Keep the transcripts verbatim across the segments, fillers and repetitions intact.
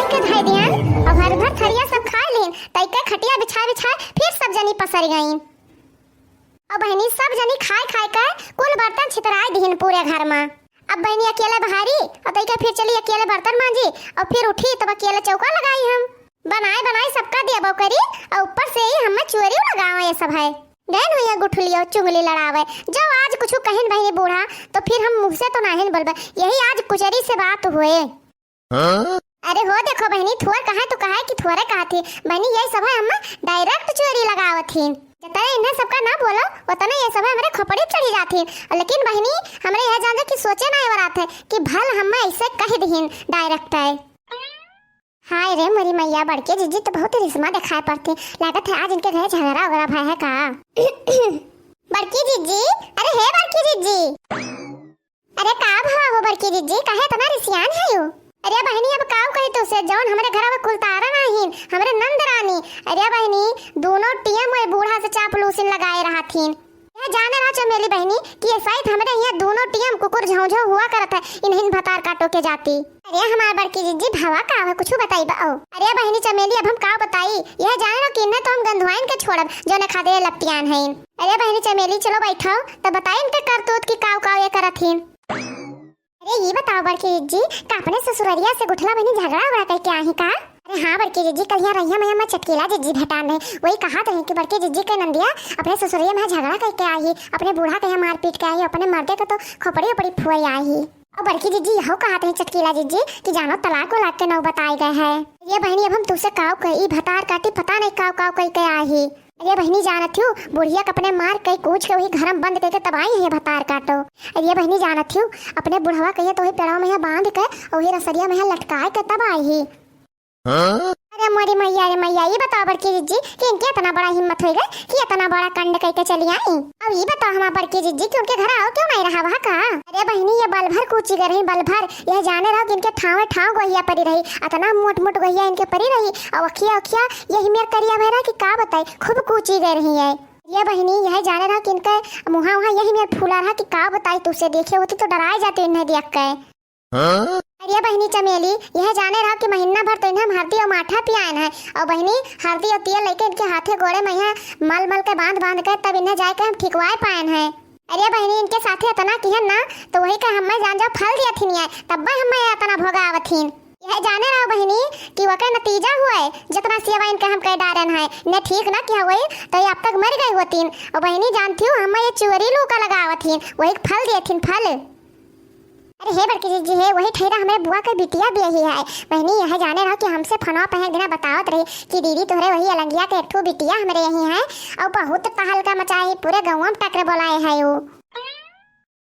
के धइ दिहन, अउ भर भर थरिया सब खाइ लिहिन, तइके खटिया बिछाइ बिछाइ फिर सब जनी पसरि गइन। अउ बहिनी, सब जनी खाइ खाइ के कुल बर्तन छितराइ दिहिन पूरे घर मा। अब बहिनी अकेले बहारी, अउ तइके फिर चली अकेले बर्तन माँजी, अउ फिर उठी तब अकेले चौका लगाई हम। बनाइ बनाइ सबका देबउ करी, अउ ऊपर से ही हम्मे चुअरी लगावइ ये सब है। गइन हुइया गुठलियो चुगली लड़ावइ, जउ आज कुछु कहिन बहिनी बूढ़ा, तउ फिर हम मुँह से तउ नाहिन बोलबइ, यही आज कुचरी से बात हुए। हाँ? अरे हो देखउ बहिनी, थोर कहा तउ कहा कि थोरे कहत ही। बहिनी, यही सब है हम direct चुअरी लगावत ही। जतने इन्हें सबका ना बोलो, ओतने ये सब है हमरे खोपड़ी पे चढ़ी जात ही। लेकिन बहिनी, हमरे यह जान जा कि सोचे ना एवरात है कि भल हम्मे अइसे कहि दिहिन direct है। हाय रे मोरी मइया, बड़के जिज्जी तउ बहुत रिसमा देखाइ पड़त ही। लागत है आज इनके घरे झगड़ा वगैरह भय है का? बड़की जिज्जी, अरे हे बड़की जिज्जी। अरे का भवा हो बड़की जिज्जी, काहे इतना रिसियान हयू? अरे बहिनी, अब काउ कही तुसे, जउन हमरे घरवा कुलतारन आहिन, हमरे नंद रानी। अरे बहिनी, दूनो टियम वही बूढ़ा से चापलूसिन लगाए रहत हीन। यह जाने रहा चमेली बहिनी कि ये शायद हमरे हियाँ दूनो टियम कुकुर झौं झौं हुआ करत है, इन्हिन भतार काटो के जाती। अरे हमार बड़की जिज्जी, भवा का है, कुछु बताई बा? अरे बहिनी चमेली, अब हम का बताई, यह जाने रहो कि इन्हें तो हम गंधुआइन के छोड़ब, जउने खातिर लपटियान हईन। अरे बहिनी चमेली, चलो बैठो, तब बताई इनके करतूत कि काव काव ये करत हीन। अरे ई बताओ बड़की जिज्जी, का अपने ससुररिया से गुठला बहिनी झगड़ा उगड़ा कइके आही का? अरे हाँ बड़की जिज्जी, कल यहाँ रहिया में हम्मे चटकीला जिज्जी भेटान रहे, वही कहत रही कि बड़की जिज्जी के नंदिया अपने ससुररिया में झगड़ा कइके आही, अपने बूढ़ा के यहाँ मारपीट के आही, अपने मर्दे के तो खोपड़ी ओपड़ी फुआई आही। अउ बड़की जिज्जी यहो कहत रही चटकीला जिज्जी कि जानो तलाक उलाक के नौबत आइ गए है। ये बहिनी अब हम तुसे काव कही, ई भतार काटी पता नहीं काव काव कइके आही। अरे बहिनी जानत हीउ, बुढ़िया के अपने मार कइ कूच के वही घर में बंद कइके तब आई है भतार काटो। अरे बहिनी जानत हीउ, अपने बुढ़वा कहिया तो वही पेड़वा में यहाँ बांध के, वही रसरिया में यहाँ लटकाए के तब आई ही। हाँ? अरे मोरी मइया रे मइया, ई बताओ बड़की जिज्जी कि इनके इतना बड़ा हिम्मत होइ गए कि इतना बड़ा कांड कइके चली आई। अब ई बताओ हमार बड़की जिज्जी कि उनके घर आओ क्यों नहीं रहा वहाँ का? अरे बहिनी, ये बल भर कूची गए रही, बल भर। यह जाने रहो कि इनके ठावे ठाव गोहिया परी रही, इतना मोट मोट गोहिया इनके परी रही। अउ अखिया अखिया यही मेर करिया भय रहा कि का बताई, खूब कूची गए रही है। ये बहिनी, यह जाने रहो कि इनके मुहा वहाँ यही मेर फूला रहा कि का बताई, तुसे देखे होती तो डराए जाती इन्हें देख के। हाँ? अरे बहिनी चमेली, यह जाने रहो कि महीना भर तो इन्हें हम हरदी अउ माठा पियाएन है, अउ बहिनी हरदी अउ तेल लइके इनके हाथे गोड़े में यहाँ मल मल के बांध बांध के तब इन्हें जाए के हम ठिकवाए पाएन है। अरे बहिनी, इनके साथे इतना किहन ना, तो वही का हम्मे जान जाओ फल दिया थी नहीं आए, तब हम्मे इतना भोगावत हीन। यह जाने रहो बहिनी कि वके नतीजा हुए, जितना सेवा इनके हम कह डारन है, इन्हें ठीक ना किया हुए, तो ये अब तक मर गई होतीन। अउ बहिनी जानत हीउ, हम्मे ये चुअरी लूका लगावत हीन, वही फल दिए थीन फल। अरे हे बड़की जिज्जी हे, वही ठहरा हमरे बुआ के बिटिया बियाही है। बहिनी, यह जाने रहो कि हमसे फोनवा पे एक दिना बतावत रही कि दीदी तोहरे वही अलंगिया के एक ठो बिटिया हमरे यही है, अउ बहुत तहलका मचाए है, पूरे गौवा में टकर बोलाए है उ।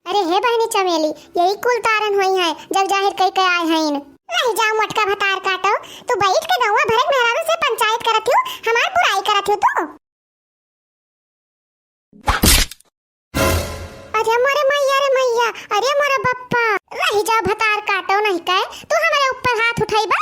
अरे हे बहिनी चमेली, यही कुल तारन होई है, जग जाहिर कई के आए हईन। रह जाओ मोटका भतार काटो, तू बैठ के गौवा भरे के मेहरारू से पंचायत करत हीउ, हमार बुराई करत हीउ तू। अरे मोरे मइया रे मइया, अरे मोरे बप्पा, रहि जाओ भतार काटो नहीं कहे, तू हमरे ऊपर हाथ उठइबो?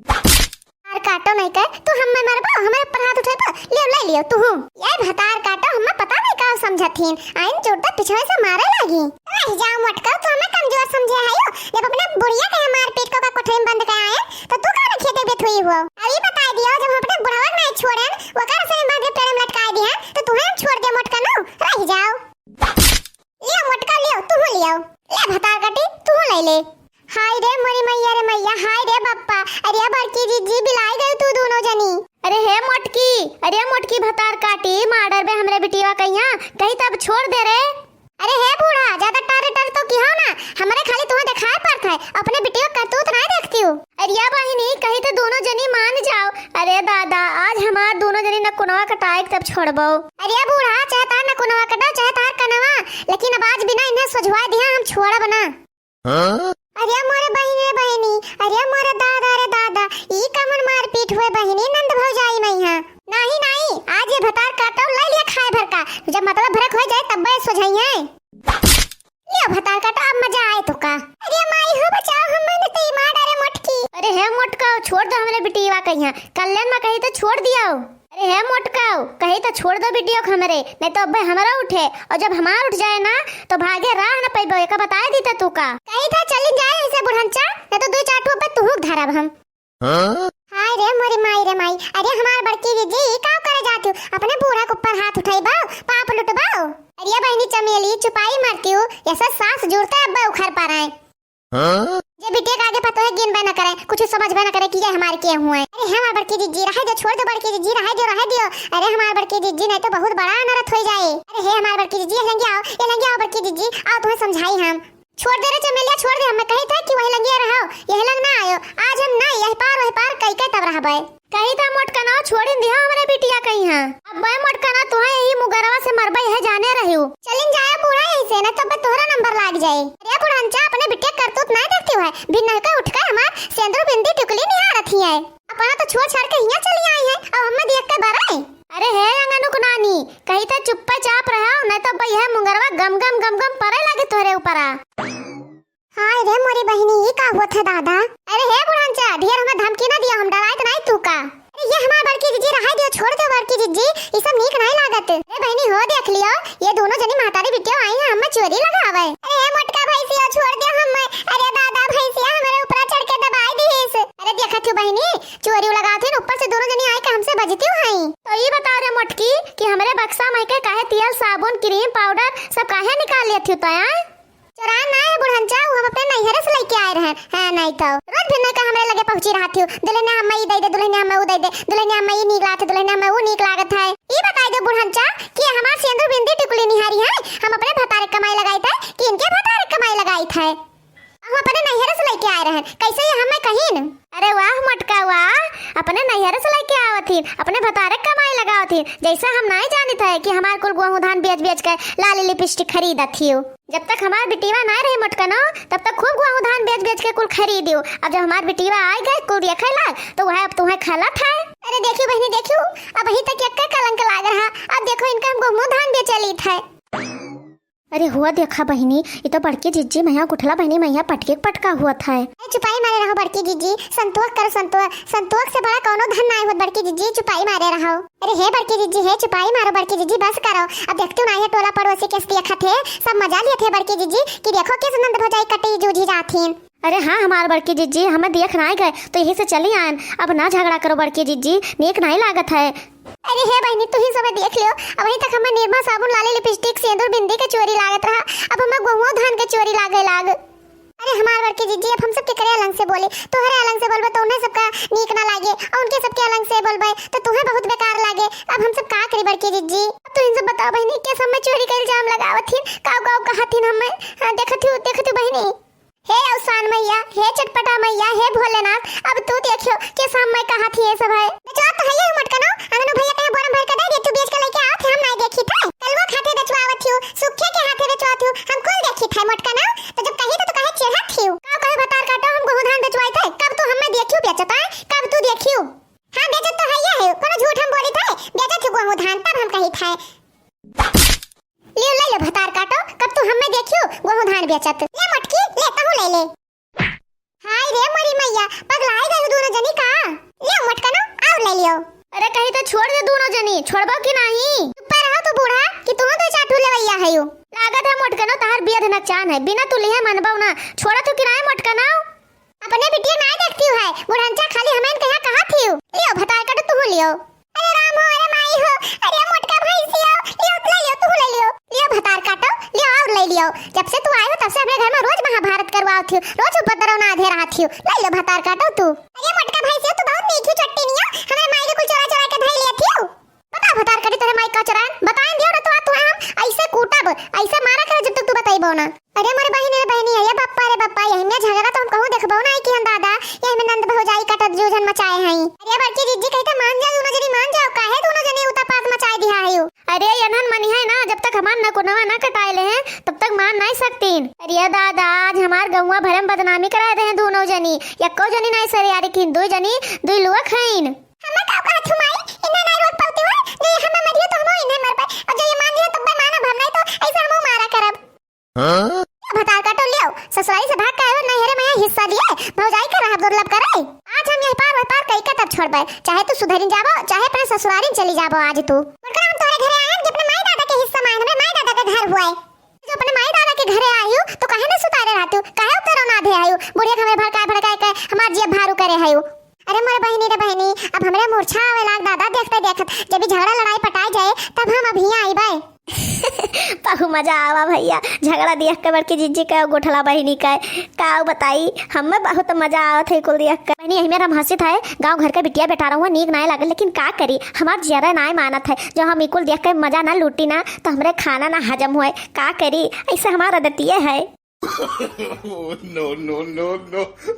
भतार काटो नहीं कहे, तू हम्मे मरबो, हमरे ऊपर हाथ उठइबो? लियो, ले लियो तू हूँ। ये भतार काटो, हम्मे पता नहीं का समझत हीन, आइन जोरदार पिछवे से मारे लागी। रहि जाओ मोटको, तू हम्मे कमजोर समझे हयो, जब अपने बुढ़िया के मार पीट को का कोठरी में बंद कर आए, तो तू कौन खेते बेथुई हुआ? अभी बताई दियो, जब हम अपने बुढ़वा के नहीं छोड़न, ओकर से बांध के पेड़ में लटकाई दिहन, तो तुम्हें हम छोड़ दे मोटका नु, रहि जाओ। लियो मोटका लियो, तू लियो। ले भतार काटी, तू ले ले। हाय रे मोरी मइया रे मइया, हाय रे बप्पा, अरे बड़की जिज्जी बिलाई गई तू दोनों जनी। अरे हे मोटकी, अरे मोटकी भतार काटी, मार डरबे हमरे बिटिया कहिया, कही तब छोड़ दे रे। अरे हे बूढ़ा, ज्यादा टर टर तो किहो ना, हमरे खाली तुम्हें देखाए पड़त है, अपने बिटिया करतूत नाहीं देखती हो। अरे या बहिनी, कही तो दोनों जनी मान जाओ। अरे दादा, आज हमार दोनों जनी नकुनवा कटाए के तब छोड़बो। अरे या बूढ़ा, चाहे तार नकुनवा कटाओ, चाहे तार कनवा, लेकिन अब आज बिना इन्हें सोझवाए दिया हम छोड़ब ना। हाँ? अरे मोरे बहिनी रे बहिनी, अरे मोरे दादा रे दादा, ई कमन मारपीट हुए बहिनी नंद भौजाई में यहाँ। नाहीं नाहीं, आज ये भतार काटो ले लिया खाए भर का, जब मतलब भरक हो जाए तब बे सोझाई है। लियो भतार काटो, अब मजा आए तो का। अरे माई हो बचाओ, हम मन तई मार डारे मोटकी। अरे हे मोटका, छोड़ दो हमरे बिटिया कहिया, कल्याण में कही तो छोड़ दिया। अरे हे मोटकाओ, कही तो छोड़ दो बिटिया को हमरे, नहीं तो अब्बे हमारा उठे, और जब हमार उठ जाए ना, तो भागे राह न पैबो, एका बताए दी त तू का। कही था चलिन जाए ऐसे बुढ़ंचा, नहीं तो दो चार ठो अब्बे तुहूक धरब हम। हाय रे मोरी माई रे माई, अरे हमार बड़की जिज्जी, ई का करे जात हो? अपने बूढ़ा के ऊपर हाथ उठइबो, पाप लुटबो? अरे बहिनी चमेली, चुपाई मरतिउ, ऐसा सास जुड़ते अब्बे उखर पर आए। जे बिटिया के आगे पतोहे गिनबे न करे, कुछ समझबे न करे कि ये हमार के हुए। अरे हमार बड़की जिज्जी, रहे दियो, छोड़ दो बड़की जिज्जी, रहे दियो, रहे दियो। अरे हमार बड़की जिज्जी, नहीं तो बहुत बड़ा अनर्थ हो जाए। अरे हे हमार बड़की जिज्जी, ये लंगिया आओ, ये लंगिया आओ बड़की जिज्जी, आओ तुम्हें समझाई हम। छोड़ दे रे चमेलिया, छोड़ दे, हमें कही था कि वही लंगिया रहो, यही लंग ना आयो। आज हम नहीं, यही पार वही पार कई के तब रहबे। कही था मोटकनो, छोड़िन दिया हमरे बिटिया कहीं है। अब्बे मोटकनो, तुहे यही मुगरवा से मरबे, यह जाने रहियो। चलिन जाए बूढ़ा यहीं से, न तो अब्बे तोहरा नंबर लाग जाए। अरे बुढ़नचा, अपने बिटिया करतूत नहीं देखती है, बिन नहके उठ के हमार सेंदूर बिंदी टिकुली निहारत ही है। अपना तो छोड़ छाड़ के हियां चली आई है, अब हमें देख के बरे। अरे हे अंगनुक नानी, कही त चुप्पे चाप रहो, नहीं तो अब्बे यह मुंगरवा गम गम गम गम परे लागे तोहरे ऊपरा। हाय रे मोरी बहिनी, ई का होत है दादा? अरे हे बुढ़नचा, ढेर हमें धमकी ना दियो, हम डराइत नहीं तू का। अरे ये हमार बड़की जिज्जी, रहाई दियो, छोड़ दो बड़की जिज्जी, ई सब नीक नहीं लागत। अरे बहिनी हो देख लियो, ये दोनों जनी महतारी बिटियो आई है, हमें चोरी लगावे। अरे हे मोटका भैंसिया, छोड़ दे हमें। अरे दादा, भैंसिया हमारे ऊपर चढ़ के दबाई दीस। अरे देखत हो बहिनी, चोरी लगावत है, ऊपर से दोनों जनी आई के हमसे बजती हुई। तो ये बताओ रे मोटकी कि हमरे बक्सा में के काहे तेल, साबुन, क्रीम, पाउडर सब काहे निकाल लेत हो तय? चोरान ना है बुढ़नचा, वो हम अपने नैहरे से लेके आए रहे। हाँ, नहीं तो रोज भिन्न का हमरे लगे पहुंची रहत हो, दुल्हनिया हमें ई दे दे, दुल्हनिया हमें वो दे दे, दुल्हनिया हमें ई नीक लागत है, दुल्हनिया हमें वो नीक लागत है। ई बताई दो बुढ़नचा कि हमार सेंदूर बिंदी टिकुली निहारी है, हम अपने भतारे कमाई लगाई थे कि इनके भतारे कमाई लगाई थे? हम अपने नैहरे से लेके आए रहे, कैसे ये हमें कहीन? अरे वाह मोटका वाह, अपने नैहरे से लेके आवत ही, अपने भतारे कमाई लगावत ही, जैसे हम नहीं जानित है कि हमार कुल गेहूं धान बेच बेच के लाली लिपस्टिक खरीदत हियो। जब तक हमार बिटिया ना रही मोटकनो, तब तक खूब गेहूं धान बेच बेच के कुल खरीदियो। अब जब हमार बिटिया आ गए कुल रखे लाग, तो वह अब तुम्हें खलत है। अरे देखियो बहिनी, देखियो, अब वहीं तक एक कलंक लाग रहा, अब देखो इनका हम गेहूं धान बेचे लीत है। अरे हुआ देखा बहिनी, ये तो बड़की जिज्जी मैया गुठला बहिनी मैया पटके के पटका हुआ था। ए, चुपाई मारे रहो बड़की जिज्जी, संतोष करो संतोष, संतोष से बड़ा कौनो धन ना होत बड़की जिज्जी, चुपाई मारे रहो। अरे हे बड़की जिज्जी, हे चुपाई मारो बड़की जिज्जी, बस करो। अब देखती हूँ ना, ये टोला पड़ोसी के देखत है, सब मजा लेत है बड़की जिज्जी कि देखो किस नंद भौजाई कटी जूझी जाथिन। अरे हाँ, हमार बड़की जिज्जी, हमें देख ना गए तो यही से चली आयन। अब ना झगड़ा करो बड़की जिज्जी, नीक नहीं लागत है। अरे हे बहिनी, तू ही सब देख लियो, अब वहीं तक हमें निरमा, साबुन, लाली, लिपस्टिक, सेंदूर, बिंदी के चोरी लागत रहा, अब हमें गेहूं धान के चोरी लागे लाग। अरे हमार बड़की जिज्जी, अब हम सब केकरे अलंग से बोले? तोहरे अलंग से बोलबे तो उन्हें सबका नीक ना लागे, और उनके सबके अलंग से बोलबे तो तुम्हें बहुत बेकार लागे। अब हम सब का करी बड़की जिज्जी? अब तू इन सब बताओ बहिनी, के सब में चोरी का इल्जाम लगावत हिन, काव काव कहत हिन हमें? हाँ, देखत हूँ, देखत हूँ बहिनी। हे अवसान मैया, हे चटपटा मैया, हे भोलेनाथ, अब तू देखियो के सब में कहा थी ये सब है। बेचवा तो है ये मोटकनो, अंगनू भैया कहे बोरम भर के दे दे, तू बेच के लेके आओ थे, हम नहीं देखी थे। कलवा खाते बेचवावत हियो, सूखे के हाथे बेचवावत हियो, हम कुल देखी थे मोटकनो। तो जब कही तो तू कहे चिढ़त हियो। का कहे भतार काटो, हम गेहूं धान बेचवाई थे, कब तू हमें देखियो बेचत है, कब तू देखियो? हाँ बेचत तो है ये है, कोनो झूठ हम बोली थे, बेचत हियो गेहूं धान, तब हम कही थे। लियो, ले लो भतार काटो, कब तू हमें देखियो गेहूं धान बेचत। ले मोटकी, ले तहू ले ले। हाय रे मोरी मैया, पगलाए गए दोनों जनी का? ले मोटकनो, और ले लियो। अरे कही तो छोड़ दे दोनों जनी, छोड़बो कि नहीं? चुप्पे रहो तू बूढ़ा, कि तू दो चार ठू लेवैया है यू। लागत है मोटकनो तहार बियध नचान है, बिना तू लिहे मनबो ना। छोड़ा तू कि नहीं मोटकनो? अपने बिटिया नाय देखती है, बुढ़नचा खाली हमें कहा कहा थी। लियो भतार काटो तू लियो। अरे राम हो, अरे माई हो, अरे मोटका भैंसिया, लियो, ले लियो, तू ले लियो। लियो भतार काटो, लियो और ले लियो। जब से तू आए हो तब से अपने घर में रोज महाभारत करवाओ थी, रोज उपद्रव ना आधे रहा थी। ले लियो भतार काटो तू। अरे मोटका भैंसिया, तू बहुत मीठी चट्टी नियो, हमारे माई के कुल चोरा चोरा के धई लिया थी। बता भतार काटी तोरे माई का चोरान, बताएं दियो ना तो आज तुम्हें हम ऐसे कूटब, ऐसे मारा करे जब तक तू बताइबो ना। अरे मोरे बहिनी रे बहिनी, अरे बप्पा रे बप्पा, यही में झगड़ा तो हम कहूँ देखबो ना है कि हम दादा, यही में नंद भौजाई कटत जूझन मचाए हैं। अरे बड़की जिज्जी कही तो मान जाओ, दोनों जनी मान जाओ, काहे दोनों जनी उतापात मचाए दिया है यू? अरे यनहन मनी है ना, जब तक हमार नकुनवा ना कटाए ले हैं, तब तक मान नहीं सकतीन। अरे दादा, आज हमार गौवा भरे में बदनामी कराए दे हैं दोनों जनी, यक्को जनी नहीं सरियारी कीन, दो जनी, दो लुअक हईन। हमें का कहत हूँ माई, इन्हें नहीं रोक पाती हो, जो ये हमें मरियो तो हम इन्हें मर पाए, और जो ये मान लियो तब मानब हम, नहीं तो ऐसे हम मारा करब। हाँ? भतार काटो लियो, ससुरारी से भाग के आयो, नैहरे में हिस्सा लिए, भौजाई के रहा दुर्लभ करे। आज हम यही पार वही पार कई के तब छोड़बे, चाहे तू सुधरिन जाबो, चाहे अपने ससुरारिन चली जाबो आज तू। मगर हम तोरे घरे आए हम कि अपने माई दादा के हिस्सा मांगे, हमरे माई दादा के घर हुआ है। जो अपने माई दादा के घरे आयु तो काहे ना सुतारे रहतु, काहे उतरो ना दे आयु, बुढ़िया के हमें भड़काए भड़काए के हमार जिया भारू करे आयु। अरे मोरे बहिनी रे बहिनी, अब हमरे मूर्छा आवे लाग दादा, देखते देखत जब ई झगड़ा लड़ाई पटाई जाए तब हम अभी आइबे। बहु मजा आवा भैया, झगड़ा देख के बड़की जिज्जी का गोठला बहिनी का। का बताई, हमें बहुत मजा आवत है कुल देख के। बहिनी, यही मेरा हम हंसित है, गाँव घर के बिटिया बेटा रहुआ नीक नाय लागल, लेकिन का करी, हमार जियरा नाय मानत है, जो हम ई कुल देख के मजा ना लूटी ना, तो हमरे खाना ना हजम होए। का करी, ऐसे हमार आदतिये है। Oh, no, no, no, no।